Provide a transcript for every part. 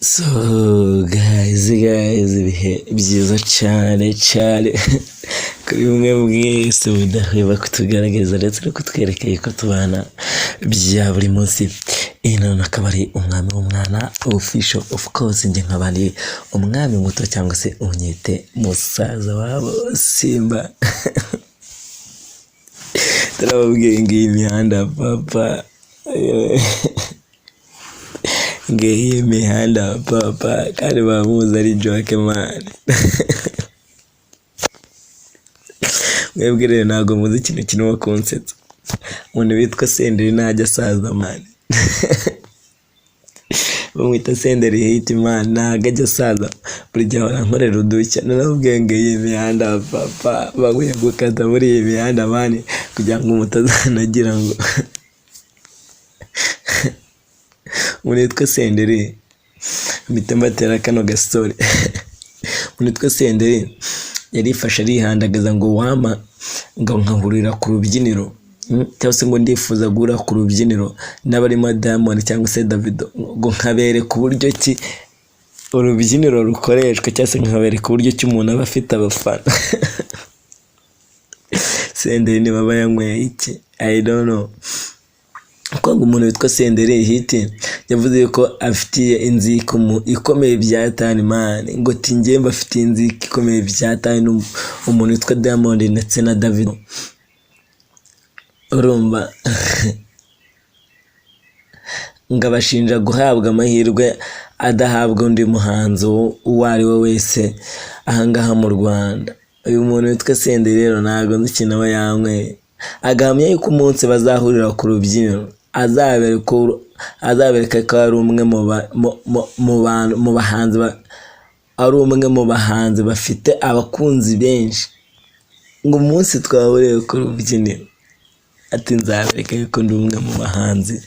So guys, guys, ibihe byiza cyane cyane kuri mwe mwese mudahwema kutugaragaza ndetse no kutwereka yuko tubana bya buri munsi. Iyi none akaba ari Umwami w'Umwana Official, of course njye nkaba ndi umwami muto cyangwa se unyite musaza wabo Simba. Turababwiye ngo iyi mihanda papa, ngiyi mihanda papa, kandi bamuzi ari joke man. Mwebwe rero ntabwo muzi ikintu kirimo kunsetsa. Umuntu witwa Senderi ntajya asaza man. Bamwita Senderi Hit man, ntabwo ajya asaza, buri gihe ahora ankorera udushya. Narababwiye ngo iyi mihanda papa, bakwiye gukata muri iyi mihanda man, kugira ngo mutazanagira ngo umuntu witwa Senderi, mpita mbatera kano gasore. Umuntu witwa Senderi yarifashe arihandagaza ngo wama ngo nkahurira ku rubyiniro, cyangwa se ngo ndifuza guhura ku rubyiniro n'abarimo Diamond cyangwa se Davido, ngo nkabereka uburyo ki urubyiniro rukoreshwa, cyangwa se nkabereka uburyo ki umuntu aba afite abafana. Senderi niba aba yanyweye iki, I don't know. Kuko ngo umuntu witwa Senderi Hit yavuze yuko afitiye inzika ikomeye bya tani man, ngo ati njye mbafitiye inzika ikomeye bya tani umuntu witwa Diamond ndetse na Davido. Urumva ngo abashinja guhabwa amahirwe adahabwa undi muhanzi uwo ari we wese ahangaha mu Rwanda. Uyu muntu witwa Senderi rero ntabwo nzi ikintu aba yanyweye. Agahamya yuko umunsi bazahurira ku rubyiniro azabereka ko ari umwe mu bahanzi ari umwe mu bahanzi bafite abakunzi benshi. Ngo umunsi twahuriye ku rubyiniro, ati nzabereka yuko ndi umwe mu bahanzi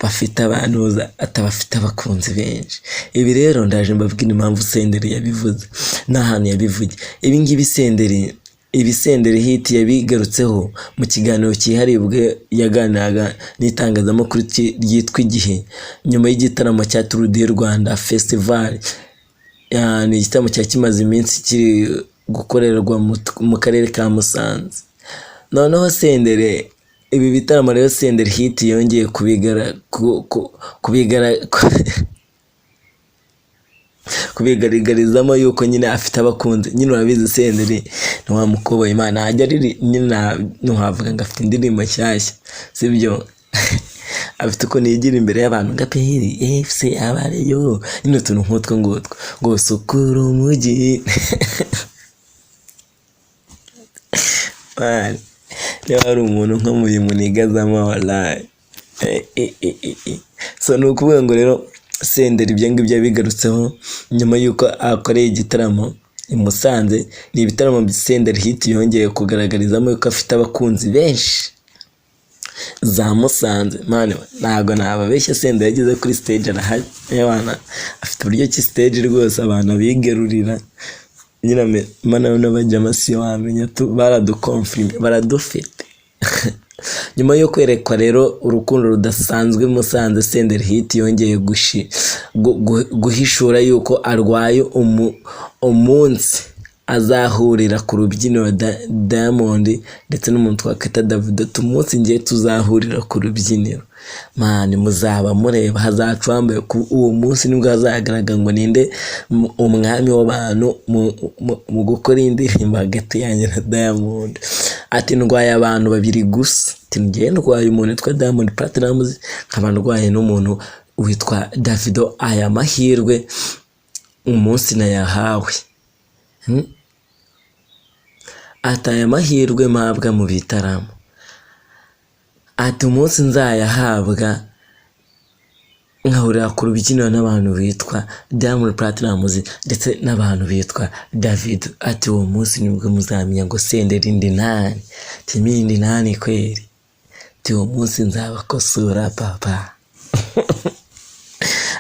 bafite abantuza, atabafite abakunzi benshi. Ibi rero ndaje mbabwira impamvu Senderi yabivuze n'ahantu yabivugiye. Ibi ngibi Senderi, ibi Senderi Hit yabigarutseho mu kiganiro cyihariye ubwo yaganiraga n'itangazamakuru ryitwa Igihe nyuma y'igitaramo cya Tour du Rwanda Festival. Ni igitaramo cyari kimaze iminsi kiri gukorerwa mu karere ka Musanze. Noneho Senderi, ibi bitaramo rero Senderi Hit yongeye kubigaragarizamo yuko nyine afite abakunzi. Nyine urabizi Senderi ni wa mukoboyi, Imana ajya ariri nyine, ntiwavuga ngo afite indirimbo nshyashya, sibyo? Afite ukuntu yigira imbere y'abantu ngo APR FC abareyo, nyine utuntu nk'utwo ngutwo, ngo sukura umujyi. Man, niba hari umuntu nko mu munigazamo wallahi. So ni ukuvuga ngo rero Senderi ibyo ngibyo yabigarutseho nyuma y'uko akoreye igitaramo i Musanze. Ni ibitaramo Senderi Hit yongeye kugaragarizamo yuko afite abakunzi benshi za Musanze. Man, ntabwo nababeshya, Senderi yageze kuri stage arahari, afite uburyo ki stage rwose abantu abigarurira. Nyine mana n'abajya si wamenya tu, baradukonfirime, baradufite. Nyuma yo kwerekwa rero urukundo rudasanzwe Musanze, Senderi Hit yongeye guhishura yuko arwaye umunsi azahurira ku rubyiniro Diamond ndetse n'umuntu twakwita Davido. Umunsi ngiye tuzahurira ku rubyiniro man, muzaba mureba, hazaca uwambaye. Uwo munsi nibwo hazagaragara ngo ninde umwami w'abantu mu gukora indirimbo hagati yanjye na Diamond. Ati ndwaye abantu babiri gusa, ati ngiye ndwaye umuntu witwa Diamond Platnumz, nkaba ndwaye n'umuntu witwa Davido. Aya mahirwe umunsi nayahawe, Ati aya mahirwe mpabwa mu bitaramo, ati umunsi nzayahabwa nkahurira ku rubyiniro n'abantu bitwa Diamond Platnumz ndetse n'abantu bitwa Davido, ati uwo munsi nibwo muzamenya ngo Senderi ndi nani, ati mimi ndi nani kweli, ati uwo munsi nzabakosora papa.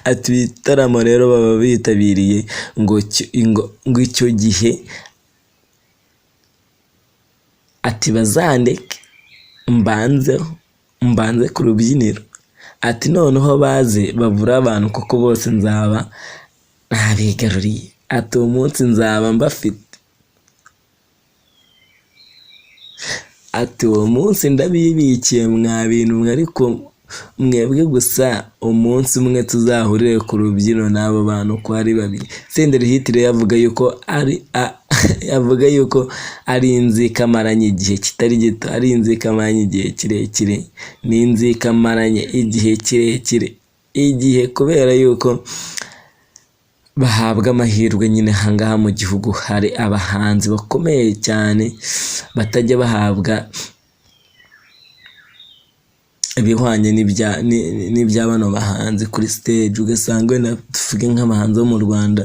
Ati ibitaramo rero baba bitabiriye ngo icyo gihe, ati bazandeke mbanzeho, mbanze ku rubyiniro, ati noneho baze babure abantu kuko bose nzaba Nabigaruriye. Ati uwo munsi nzaba mbafite. Ati uwo munsi ndabibikiye mwa bintu mwe, ariko mwebwe gusa umunsi umwe tuzahurire ku rubyiniro n'abo bantu uko ari babiri. Senderi Hit rero avuga yuko ari inzika amaranye igihe kitari gito, ari inzika amaranye igihe kirekire, ni inzika amaranye igihe kirekire, igihe kubera yuko bahabwa amahirwe nyine ahangaha mu gihugu hari abahanzi bakomeye cyane batajya bahabwa ibihwanye n'ibya bano bahanzi kuri stage, ugasanga wenda tuvuge nk'abahanzi bo mu Rwanda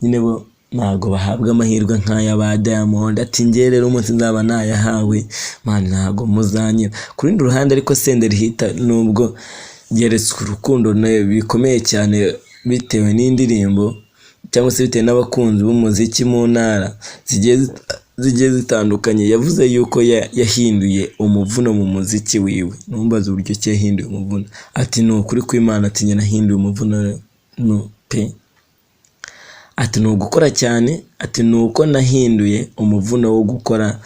nyine bo ntabwo bahabwa amahirwe nk'aya ba Diamond. Ati njye rero umunsi nzaba nayahawe man ntabwo muzanyira. Ku rundi ruhande ariko Senderi Hit nubwo yeretswe urukundo bikomeye cyane bitewe n'indirimbo cyangwa se bitewe n'abakunzi b'umuziki mu ntara zigiye zitandukanye, yavuze yuko yahinduye umuvuno mu muziki wiwe. Numbaze uburyo ki yahinduye umuvuno, ati ni ukuri kw'Imana, ati njye nahinduye umuvuno no pe, ati ni ugukora cyane, ati ni uko nahinduye umuvuno wo gukora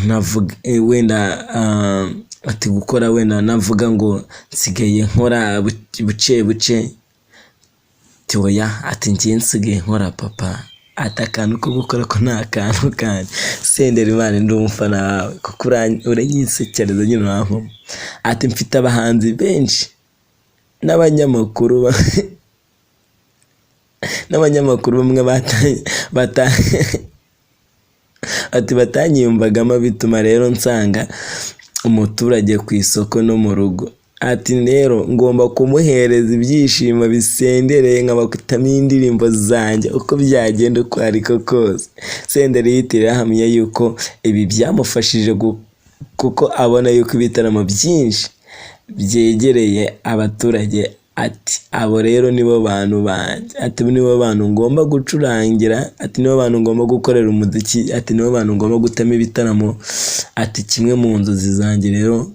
ntavuga wenda, ati gukora wenda navuga ngo nsigaye nkora buce buce, ati oya, ati njye nsigaye nkora papa, ati akantu ko gukora ko nta kantu kanjye. Senderi Imana ndi umufana wawe kuko uranyisekereza nyine urankoma. Ati mfite abahanzi benshi n'abanyamakuru n'abanyamakuru bamwe ati batanyiyumvagamo, bituma rero nsanga umuturage ku isoko no mu rugo. Ati rero ngomba kumuhereza ibyishimo bisendereye nkabakutamo indirimbo zanjye uko byagenda uko ariko kose. Senderi Hit rero ahamya yuko ibi byamufashije kuko abona yuko ibitaramo byinshi byegereye abaturage. Ati abo rero nibo bantu banjye, ati nibo bantu ngomba gucurangira, ati nibo bantu ngomba gukorera umuziki, ati nibo bantu ngomba gutema ibitaramo. Ati kimwe mu nzozi zanjye rero,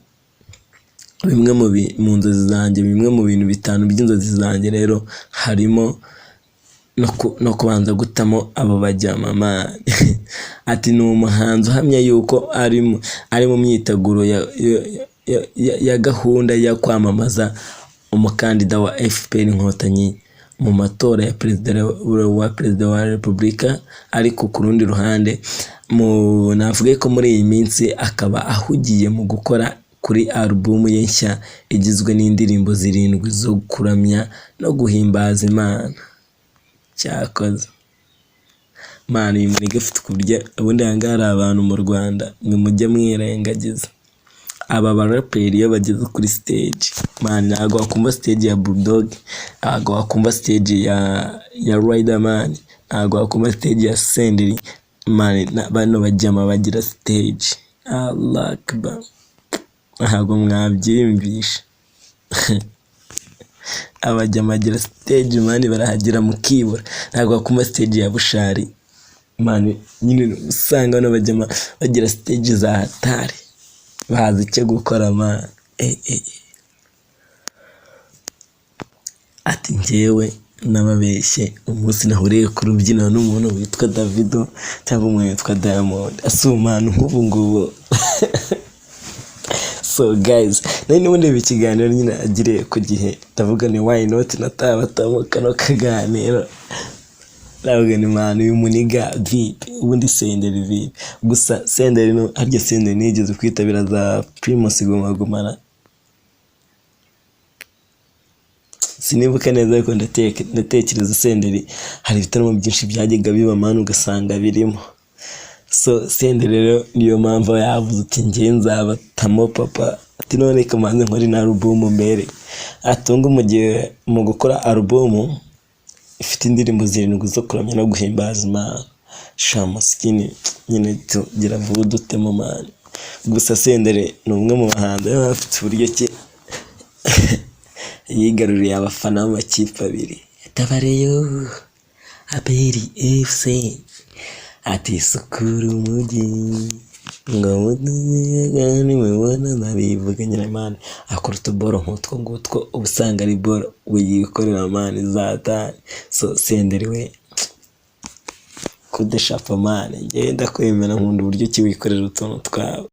bimwe mu nzozi zanjye, bimwe mu bintu bitanu by'inzozi zanjye rero harimo no kubanza gutamo abo bajyamama. Ati ni umuhanzi uhamya yuko ari mu myiteguro ya gahunda yo kwamamaza umukandida wa FPR Inkotanyi mu matora ya perezida wa Repubulika. Ariko ku rundi ruhande navuge ko muri iyi minsi akaba ahugiye mu gukora kuri alubumu ye nshya igizwe n'indirimbo 7 zo kuramya no guhimbaza Imana. Cyakoze Imana uyu muniga afite uburyo, ubundi aha ngaha hari abantu mu Rwanda mwe mujya mwirengagiza. Aba baraperi iyo bageze kuri stage man ntabwo wakumva stage ya Bulldog, ntabwo wakumva stage ya Riderman, ntabwo wakumva stage ya Senderi man, bano bajyama bagira stage. Allah Akbar, ntabwo mwabyiyumvisha. Abajyama bagira stage man, barahagera mukibura. Ntabwo wakumva stage ya Bushali man, nyine usanga bano bajyama bagira stage za hatari, bazi icyo gukora man. Ati njyewe nababeshye umunsi nahuriye ku rubyiniro n'umuntu witwa Davido cyangwa umuntu witwa Diamond, asumana nk'ubu ngubu. So guys, nari n'ubundi ibi kiganiro nyine agiriye ku gihe, ndavuga ni why not natabatamo kano kaganiro. Ndavuga ni man uyu muniga vipi, ubundi Senderi vipi. Gusa Senderi no harya Senderi nigeze kwitabira za Primus Guma Guma, sinibuka neza ariko ndatekereza Senderi hari ibitaramo byinshi byajyaga biba man ugasanga birimo. So Senderi rero niyo mpamvu yavuze ati njye nzabatamo papa, ati none kamanze nkore na alubumu mbere. Atunga mu gihe mu gukora alubumu ifite indirimbo 7 zo kuramya no guhimbaza Imana. Sha masikini nyine tugira vuba dutemo man. Gusa Senderi ni umwe mu bahanzi baba bafite uburyo ki yigaruriye abafana b'amakipe abiri, Tabareyo APR FC, ati sukura umujyi. Ngo nimubona nabivuga nyine, man, akora utuboro nk'utwo ngutwo, uba usanga ari boro we yikorera, man, zatari. So Senderi we, kudeshapa, man, ngenda kwemera, nkunda uburyo ki wikorera utuntu twawe.